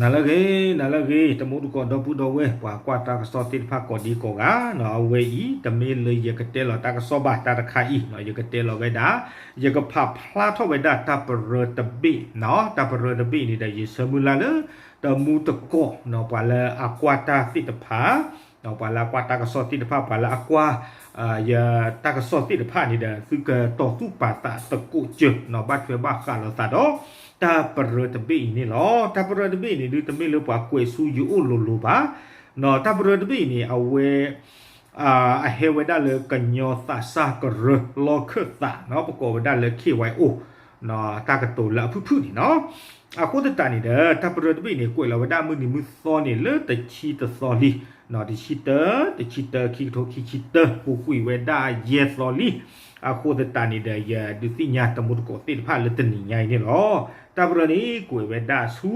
နၤလၢအဂ့ၤ, နၤလၢအဂ့ၤ, တမူတကိးဒီပုၢ်ဒီဝဲၢ် ပှၤကွၢ်တၢ်ကစီၣ်သ့ၣ်တဖၣ်ကိးဒံကိးဂၤ, အဝဲအံၤ တမ့ၢ်လၢယကတဲလီၤတၢ်ကစီၣ်ဘၣ်, တၢ်တခါအံၤ ယကတဲလီၤဝဲဒၣ်, ယကဖးဖျါထီၣ်ဝဲဒၣ်တၢ်ပရၢတဘ့ၣ်, တၢ်ပရၢတဘ့ၣ်န့ၣ်ဒီး ယဆၢမုၢ်လၢ်လၢ တမူတကိး ပှၤလၢအကွၢ်တၢ်သ့ၣ်တဖၣ် ပှၤလၢအကွၢ်တၢ်ကစီၣ်သ့ၣ်တဖၣ် ပှၤလၢအကွၢ် ယတၢ်ကစီၣ်သ့ၣ်တဖၣ်န့ၣ်ဒီး သုကတီၤသူၣ်ပာ်သးသကိးစၢၤ ဘၣ်ထွဲဘၣ်ဃးလိာ်သးဒီး တၢ်ပရၢတဘ့ၣ်အံၤန့ၣ်လီၤ. တၢ်ပရၢတဘ့ၣ်အံၤန့ၣ်ဒုး တမ့ၢ်လၢပှၤကွဲးဆူယအိၣ်လိၤလိၤဘၣ်. တၢ်ပရၢတဘ့ၣ်အံၤန့ၣ် အဝဲ အဟဲဝဲဒၣ်လၢကညီသးစၢ်ကရၢလီၢ်ခၢၣ်သး ပကိးဝဲဒၣ်လၢ KYO တၢ်ကတိၤလၢအဖုၣ်ဖုၣ်န့ၣ်လီၤ. အဃိသတးန့ၣ်ဒီး တၢ်ပရၢတဘ့ၣ်န့ၣ် ကွဲးလီၤဝဲဒၣ်မုၢ်နံၤမုၢ်သီန့ၣ် လၢတဆံတသီလံ, တဆံတၢ, တဆံတၢ ခံကထိခံဆံတၢ ပူၤကွံာ်ဝဲဒၣ်ယဲၢ်သီလံ. အဃိသတးန့ၣ်ဒီး ယဒုးသ့ၣ်ညါတမူတကိးသ့ၣ်တဖၣ်လၢတနံၤညါအံၤန့ၣ်လီၤ. တၢ်ပရၢန့ၣ် ကွဲးဝဲဒၣ်ဆူ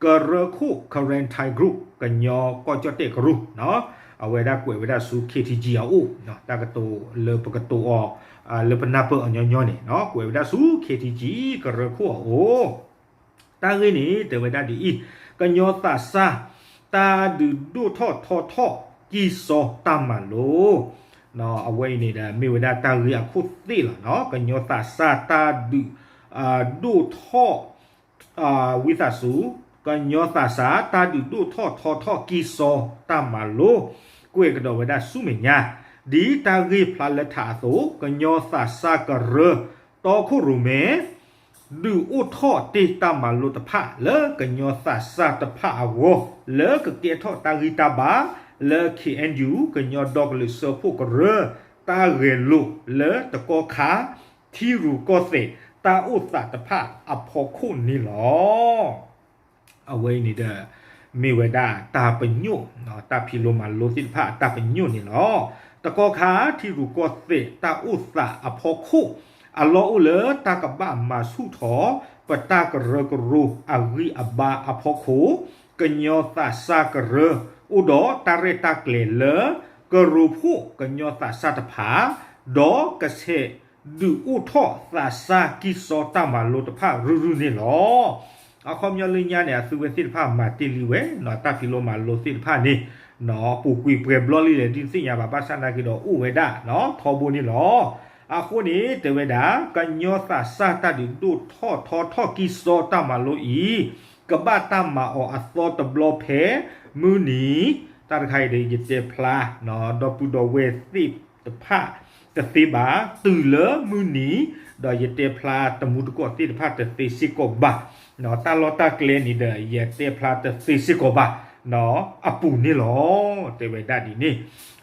ကရၢခိၣ် Karen Thai Group ကညီကီၢ်ကၠီၣ်တဲၣ်ကရူၢ်, အဝဲဒၣ်ကွဲးဝဲဒၣ်ဆူ KTG အအိၣ်, တၢ်ကတိၤလၢပကတိၤအီၤ လၢပနၢ်ပၢၢ်အီၤညီညီန့ၣ် ကွဲးဝဲဒၣ်ဆူ KTG ကရၢခိၣ်အအိၣ် တၢ်ဂ့ၢ်န့ၣ် တဲဝဲဒၣ်ဒ်အံၤ, ကညီသးစၢ် တၢ်ဒုးဒိၣ်ထီၣ်ထီထီၣ်ကံၢ်စီတၢ်မၤလိ, အဝဲအံၤန့ၣ်ဒီး မ့ၢ်ဝဲဒၣ်တၢ်ဂ့ၢ်အခိၣ်သ့ၣ်လီၤ. ကညီသးစၢ်တၢ်ဒုး ဒိၣ်ထီၣ် ဝံသးစူၤ, ကညီသးစၢ် တၢ်ဒုးဒိၣ်ထီၣ်ထီထီၣ်ကံၢ်စီတၢ်မၤလိ, ကွဲးကဒီးဝဲဒၣ်ဆူမဲာ်ညါ, ဒ်တၢ်ဂ့ၢ်ဖျါလၢထးအသိး ကညီသးစၢ်ကရၢ တီခိၣ်ရိၣ်မဲ ဒုးအိၣ်ထီၣ်တ့ၢ်တၢ်မၤလိတဖၣ် လၢကညီသးစၢ်တဖၣ်အဂီၢ် လၢကကဲထီၣ်တၢ်ဂံၢ်တၢ်ဘါ လၢ KNU ကညီဒီကလုာ်စၢဖှိၣ်ကရၢ တၢ်ဂဲၤလိာ်လၢတကီၢ်ခါ ထံရူၢ်ကီၢ်သဲးတၢ်အိၣ်သးတဖၣ်အဖီခိၣ်န့ၣ်လီၤ. အဝဲအံၤန့ၣ်ဒီး မ့ၢ်ဝဲဒၣ်တၢ်ပညိၣ်, တၢ်ဖံးလိမၤလိသ့ၣ်တဖၣ်အတၢ်ပညိၣ်န့ၣ်လီၤ. တကီၢ်ခါ ထံရူၢ်ကီၢ်သဲးတၢ်အိၣ်သးအဖီခိၣ် အလီၢ်အိၣ်လၢတၢ်ကဘၣ်မၤဆူၣ်ထီၣ် ပတၢ်ကရၢကရိအဂံၢ်အဘါအဖီခိၣ်, ကညီသးစၢ်ကရၢ အိၣ်ဒီးတၢ်ရဲၣ်တၢ်ကျဲၤလၢ ကရၢခိၣ်ကညီသးစၢ်တဖၣ်, ဒီးကဆဲးဒုးအိၣ်ထီၣ်သးစၢ်ကံၢ်စီတၢ်မၤလိတဖၣ်ရုၢ်ရုၢ်န့ၣ်လီၤ. အခီပညီလၢညါန့ၣ် အသုဝဲသ့ၣ်တဖၣ်မၤတ့ၢ်လံဝဲ တၢ်ဖံးလိမၤလိသ့ၣ်တဖၣ်န့ၣ် ပူၤကွံာ်ပှဲၤဘျီလံလဲၣ် ဒုးသ့ၣ်ညါဘၣ် ဘၣ်ဆၣ်နာ်က့ဒီးအိၣ်ဝဲဒၣ်ထီဘိန့ၣ်လီၤ. အဃိန့ၣ် တဲဝဲဒၣ် ကညီသးစၢ်တၢ်ဒုးဒိၣ်ထီၣ်ထီထီၣ်ကံၢ်စီတၢ်မၤလိအံၤ ကဘၣ်တၢ်မၤအီၤအသီတဘျီဖဲမုၢ်နံၤ, တၢ်တခါအံၤဒီး ယတဲဖျါ ဒီပုၢ်ဒီဝဲၢ်သ့ၣ်တဖၣ်တသ့ဘၣ် တုၤလၢမုၢ်နံၤ, ဒီးယတဲဖျါတမူတကိးသ့ၣ်တဖၣ်တသ့စ့ၢ်ကီးဘၣ်. တၢ်လီၢ်တၢ်ကျဲန့ၣ်ဒီး ယတဲဖျါတသ့စ့ၢ်ကီးဘၣ် အပူၤန့ၣ်လီၤ. တဲဝဲဒၣ်ဒ်န့ၣ်.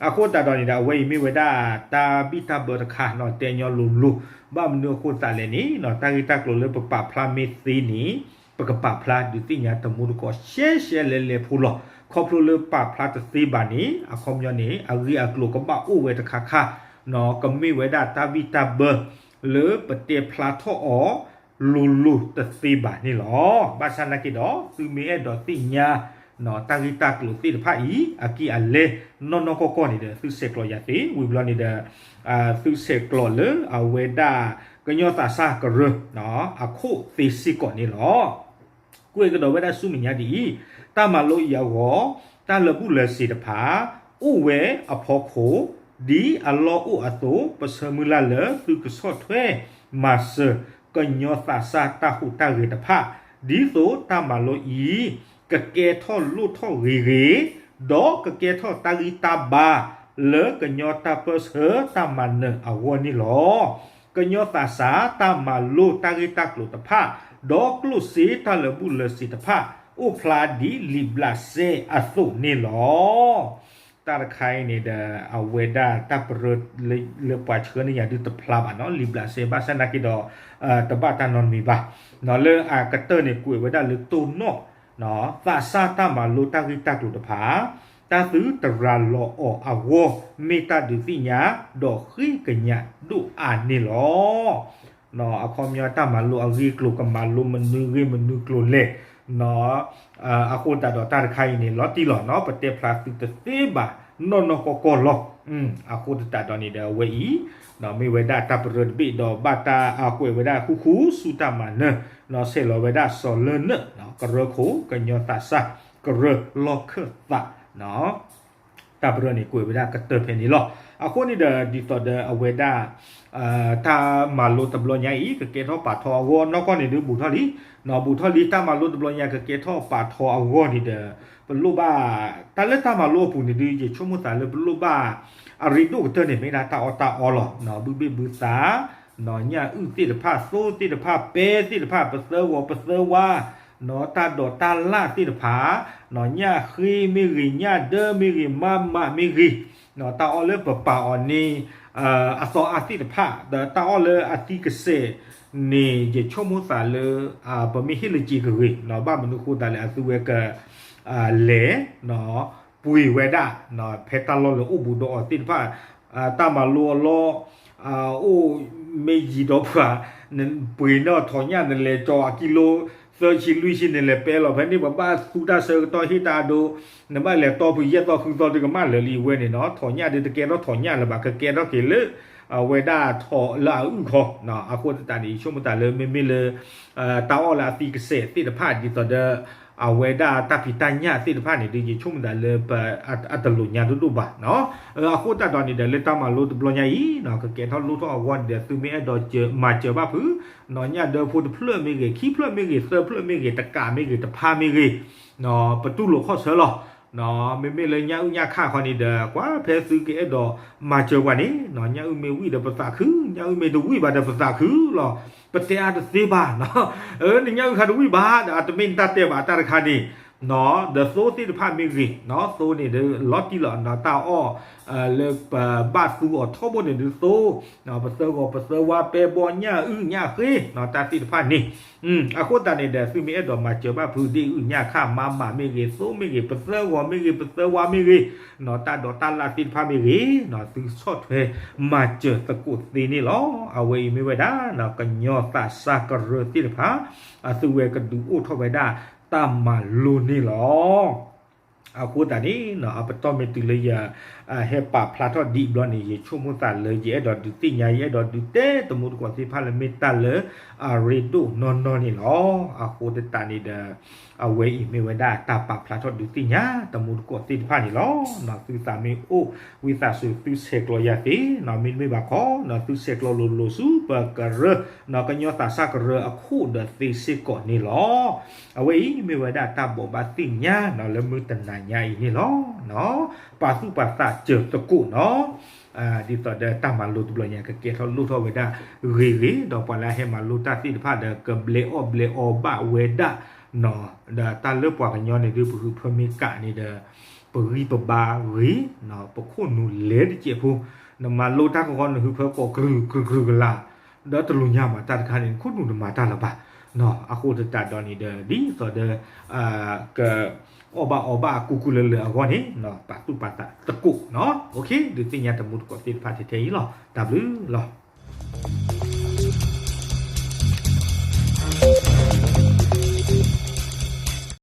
အဃိသတးဒီးန့ၣ်ဒီး အဝဲအံၤမ့ၢ်ဝဲဒၣ်တၢ်ဘံၣ်တၢ်ဘၢတခါ တဲညီလိၤလိၤ, ဘၣ်မနုၤအဃိသတးလဲၣ်န့ၣ် တၢ်ဂ့ၢ်တၢ်ကျိၤလၢပပာ်ဖျါမ့ၢ်သ့န့ၣ် ပကပာ်ဖျါဒုးသ့ၣ်ညါတမူတကိးရှဲရှဲလဲၤလဲၤဖိလီၤ. ခီဖျိလၢပာ်ဖျါတသ့ဘၣ်န့ၣ် အခီပညီန့ၣ် အဂ့ၢ်အကျိၤကဘၣ်အိၣ်ဝဲတခါခါ, ကမ့ၢ်ဝဲဒၣ်တၢ်ဘံၣ်တၢ်ဘၢ လၢပတဲဖျါထီၣ်အီၤလိၤလိၤတသ့ဘၣ်န့ၣ်လီၤ. ဘၣ်ဆၣ်နာ်က့ဒီး သုမ့ၢ်အဲၣ်ဒိးသ့ၣ်ညါ တၢ်ဂ့ၢ်တၢ်ကျိၤသ့ၣ်တဖၣ်အံၤ အကံၢ်အလဲ နီၢ်နီၢ်ကီၢ်ကီၢ်န့ၣ်ဒီး သုဆဲးကျိးယၤသ့, ဝံၤဘျီန့ၣ်ဒီး သုဆဲးကျိးလၢအဝဲဒၣ် ကညီသးစၢ်ကရၢ အခိၣ်သ့စ့ၢ်ကီးန့ၣ်လီၤ. ကွဲးကဒီးဝဲဒၣ်ဆူမဲာ်ညါဒ်အံၤ, တၢ်မၤလိအံၤအဂီၢ် တၢ်လၢာ်ဘူၣ်လၢာ်စ့ၤတဖၣ် အိၣ်ဝဲအဖီခိၣ်, ဒ်အလီၢ်အိၣ်အသိး ပဆၢမုၢ်လၢ်လၢသုကဆီၣ်ထွဲမၤစၢၤ ကညီသးစၢ်တၢ်ဟူးတၢ်ဂဲၤတဖၣ်, ဒ်သိးတၢ်မၤလိအံၤ ကကဲထီၣ်လိၣ်ထီၣ်ဂ့ၤဂ့ၤ, ဒီးကကဲထီၣ်တၢ်ဂံၢ်တၢ်ဘါ လၢကညီတၢ်ပၢၢ်ဆၢတၢ်မၤနၢၤအဂီၢ်န့ၣ်လီၤ. ကညီသးစၢ်တၢ်မၤလိတၢ်ဂ့ၢ်တၢ်ကျိၤတဖၣ်, ဒီးကျိၣ်စ့တၢ်လၢာ်ဘူၣ်လၢာ်စ့ၤတဖၣ် အိၣ်ဖျါဒ်လံာ်ဘျးစဲအသိးန့ၣ်လီၤ. တၢ်တခါအံၤန့ၣ်ဒီး အဝဲဒၣ်တၢ်ပရၢ လၢပှၤဆှၢန့ၢ်ယၤဒုးတဖျါဘၣ်နီၤ လံာ်ဘျးစဲ ဘၣ်ဆၣ်နာ်က့ဒီး တဘၣ်တၢ်နီတမံၤဘၣ်. လၢအကတၢၢ်န့ၣ် ကွဲးဝဲဒၣ်လၢတိၢ်နီၣ် သးစၢ်တၢ်မၤလိတၢ်ဂ့ၢ်တၢ်ကျိၤတဖၣ် တၢ်သုတရၤလီၤအီၤအဂီၢ် မ့ၢ်တၢ်ဒုးသ့ၣ်ညါ ဒီးဃ့ကညးဒိၣ်အါန့ၣ်လီၤ. အခီပညီတၢ်မၤလိအဂ့ၢ်အကျိၤ ကမၤလိမနုၤဂ့ၢ်မနုၤကျိၤလဲၣ်. အဃိသတးဒီးတၢ်တခါအံၤန့ၣ် လီၤတံၢ်လီၤနီၤ ပတဲဖျါသုတသ့ဘၣ် နီၢ်နီၢ်ကီၢ်ကီၢ်လီၤ. အဃိသတးဒီးန့ၣ်ဒီးအဝဲအံၤ မ့ၢ်ဝဲဒၣ်တၢ်ပရၢတဘ့ၣ်ဒီးဘၣ်တၢ်ကွဲးဝဲဒၣ်ဃူဃူဆူတၢ်မၤနၢၤ ဆဲးလီၤဝဲဒၣ်စီၤလၢနၢၣ် ကရၢခိၣ် ကညီသးစၢ် ကရၢလီၢ်ခၢၣ်သး တၢ်ပရၢန့ၣ်ကွဲးဝဲဒၣ်ကတၢၢ်ဖဲန့ၣ်လီၤ. အဃိန့ၣ်ဒီးဒ်သိးဒီးအဝဲဒၣ် တၢ်မၤလိတဘျီညါအံၤ ကကဲထီၣ်ပာ်ထီၣ်အဂီၢ်နီၢ်ကီၢ်န့ၣ်ဒုးဘူးထီၣ်လံ, ဘူးထီၣ်လံ တၢ်မၤလိတဘျီညါကကဲထီၣ်ပာ်ထီၣ်အဂီၢ်န့ၣ်ဒီး ပလိၣ်ဘၣ် တၢ်လၢတၢ်မၤလိအပူၤန့ၣ်ဒုး ယဆိကမိၣ်သးလၢပလိၣ်ဘၣ် အရ့ဒိၣ်ကတၢၢ်န့ၣ် မ့ၢ်ဒၣ်တၢ်အီၣ်တၢ်အီလီၤ. ဘုဘ့ၣ်ဘုသး ညၣ်အုၣ်သ့ၣ်တဖၣ် သိသ့ၣ်တဖၣ် ပဲသ့ၣ်တဖၣ် ပသၢဂီၤပသၢဝါ တၢ်ဒိးတၢ်လၣ်သ့ၣ်တဖၣ် ညၣ်ဃ့မ့ၢ်ဂ့ၤ ညၣ်ဒၢမ့ၢ်ဂ့ၤ မါမးမ့ၢ်ဂ့ၤ တၢ်အီၣ်လၢပပာ်အီၤန့ၣ် အသီအါသ့ၣ်တဖၣ် ဒီးတၢ်အီၣ်လၢအသံကစဲးန့ၣ် ယဆိကမိၣ်သးလၢ ပမ့ၢ်ဟ့ၣ်လၢက့ၤကဂ့ၤ ဘၣ်မနုၤဃိသးလဲၣ် အသုဝဲက လဲၤ ပှ့ၤဝဲဒၣ် ဖဲတၢ်လီၢ်လၢအိၣ်ဘူးဒီးအီၤသ့ၣ်တဖၣ် တၢ်မၤလိအလီၢ် အိၣ်မ့ၢ်ယံာ်ဒီးပှၤ ပှ့ၤန့ၢ်ထီးညၣ် နလဲၤကၠီအကံလိ သၢဆံလွံၢ်ဆံ နလဲၤပဲလီၤဖဲန့ၣ် ပဘၣ်သူတၢ်ဆၢကတီၢ်ဟ့ၣ်တၢ်အဒိ နဘၣ်လဲၤတီဖုယဲၢ်သီဃုသီဒုးကမၣ်လၢာ်လံဝဲန့ၣ်နီၤ ထီးညၣ်ဒုးတကဲထီၣ်ထီးညၣ်လၢၤဘၣ် ကကဲထီၣ်က့ၤလၢ အဝဲဒၣ်ထီးလၢအအုၣ်ခီ အဃိသတးန့ၣ် ယဆိကမိၣ်သးလၢမ့မ့ၢ်လၢ တၢ်အီၣ်လၢအသံကစဲးသ့ၣ်တဖၣ် ဒ်သိးဒီး အဝဲဒၣ်တၢ်ဖံးတၢ်ညၣ်သ့ၣ်တဖၣ်န့ၣ်ဒုး ယဆိကမိၣ်သးလၢ အတလိာ်ညါဒိၣ်ဒိၣ်ဘၣ်နီၤ အဃိသတးဒီးန့ၣ်ဒီး လၢတၢ်မၤလိတဘျီညါအံၤ ကကဲထီၣ်လိၣ်ထီၣ်အဂီၢ်န့ၣ်ဒီး သုမ့ၢ်အဲၣ်ဒိးမၤစၢၤဘၣ်ဖု ညၣ်ဒၢဖိတဖျၢၣ်မ့ၢ်ဂ့ၤ ခံဖျၢၣ်မ့ၢ်ဂ့ၤ သၢဖျၢၣ်မ့ၢ်ဂ့ၤ တကးမ့ၢ်ဂ့ၤ တဖါမ့ၢ်ဂ့ၤ ပတူၢ်လိာ်ခီၣ်ဆၢလီၤ. မ့မ့ၢ်လၢညၣ်အုၣ်ညၣ်ခါခီန့ၣ်ဒီး ကွၢ်ဖဲသုကအဲၣ်ဒိးမၤစၢၤပှၤန့ၣ် ညၣ်အုၣ်မ့ၢ်ဝံၣ်ဒီးပသးခု ညၣ်အုၣ်မ့ၢ်တဝံၣ်ဘၣ်ဒီးပသးခုလီၤ. ပတဲအါတသ့ဘၣ် နညၣ်အုၣ်ခါတဝံၣ်ဘၣ်ဒီး အတမ့ၢ်နတၢ်တဲဘၣ်တၢ်တခါန့ၣ် ဒီးသိသ့ၣ်တဖၣ်မ့ၢ်ဂ့ၤ သိန့ၣ်ဒီးလီၤတံၢ်လီၤ တၢ်အီၣ် လၢပဘၣ်သူအီၤထီဘိန့ၣ်ဒုးသိ ပသၢဂီၤပသၢဝါ ပဲဘီ ညၣ်အုၣ်ညၣ်ဃ့ တၢ်သ့ၣ်တဖၣ်န့ၣ် အဃိသတးန့ၣ်ဒီး သုမ့ၢ်အဲၣ်ဒိးမၤစၢၤဘၣ်ဖု ဒ့ၣ်အုၣ်ညၣ်ခါ မါမးမ့ၢ်ဂ့ၤ သိမ့ၢ်ဂ့ၤ ပသၢဂီၤမ့ၢ်ဂ့ၤ ပသၢဝါမ့ၢ်ဂ့ၤ တၢ်ဒိးတၢ်လၣ်သ့ၣ်တဖၣ်မ့ၢ်ဂ့ၤ သုဆီၣ်ထွဲမၤစၢၤသကိးသ့န့ၣ်လီၤ. အဝဲအံၤမ့ၢ်ဝဲဒၣ် ကညီသးစၢ်ကရၢသ့ၣ်တဖၣ် အသုဝဲကဒုးအိၣ်ထီၣ်ဝဲဒၣ်တၢ်မၤလိန့ၣ်လီၤ. အဃိသတးန့ၣ် အပတီၢ်မ့ၢ်တုၤလၢယ ဟဲပာ်ဖျါထီၣ်ဒ်အံၤဘျီန့ၣ် ယဆိကမိၣ်သးလၢယအဲၣ်ဒိးဒုးသ့ၣ်ညါ ယအဲၣ်ဒိးဒုးတဲတမူတကိးသ့ၣ်တဖၣ်လၢမ့ၢ်တၢ်လၢအရ့ဒိၣ်နီၢ်နီၢ်န့ၣ်လီၤ. အဃိသတးန့ၣ်ဒီး အဝဲအံၤမ့ၢ်ဝဲဒၣ်တၢ်ပာ်ဖျါထီၣ်ဒုးသ့ၣ်ညါတမူတကိးသ့ၣ်တဖၣ်န့ၣ်လီၤ. သုသးမ့ၢ်အိၣ်ဝံသးစူၤသုဆဲးကျိးယၤသ့ မ့တမ့ၢ်ဘၣ်ခီ သုဆဲးကျိးလိၤလိၤဆူပကရၢ ကညီသးစၢ်ကရၢအခိၣ်ဒီးသ့စ့ၢ်ကီးန့ၣ်လီၤ. အဝဲအံၤမ့ၢ်ဝဲဒၣ်တၢ်ဘိးဘၣ်သ့ၣ်ညါလၢမုၢ်တနၤညါအံၤန့ၣ်လီၤ. ပာ်သူၣ်ပာ်သးစၢၤသကိးနီၤ ဒ်သိးဒီးတၢ်မၤလိတဘျီညါ ကကဲထီၣ်လိၣ်ထီၣ်ဝဲဒၣ်ဂ့ၤဂ့ၤ ဒီးပှၤလၢအဟဲမၤလိတၢ်သ့ၣ်တဖၣ်ဒီး ကဘျဲးအီၣ်ဘျဲးအီဘၣ်ဝဲဒၣ် ဒီးတၢ်လၢပှၤကညီန့ၣ်ဒုး ပဟုးဖၢမ့ၢ်ကးန့ၣ်ဒီး ပဂံၢ်ပဘါဂ့ၤ ပခိၣ်နူာ်လဲၤတစဲးဖိ နမၤလိတၢ်ကဂီၤ နဟုးဖၢကိးကြုာ်ကြုာ်ကြုာ်ကလာ် ဒီးတလိာ်ညါမၤတၢ်တခါန့ၣ် နခိၣ်နူာ်နမၤတၢ်လၢၤဘၣ်. အဃိသတးဒီးန့ၣ်ဒီး ဒ်သိးဒီး ကအီၣ်ဘၣ်အီဘၣ်ကူကူလၢာ်လၢာ်အဂီၢ်န့ၣ် ပာ်သူၣ်ပာ်သးသကိးနီၤ. ဒုးသ့ၣ်ညါတမူတကိးသ့ၣ်တဖၣ်ထဲထဲအံၤလီၤ. တၢ်ဘျုးလီၤ.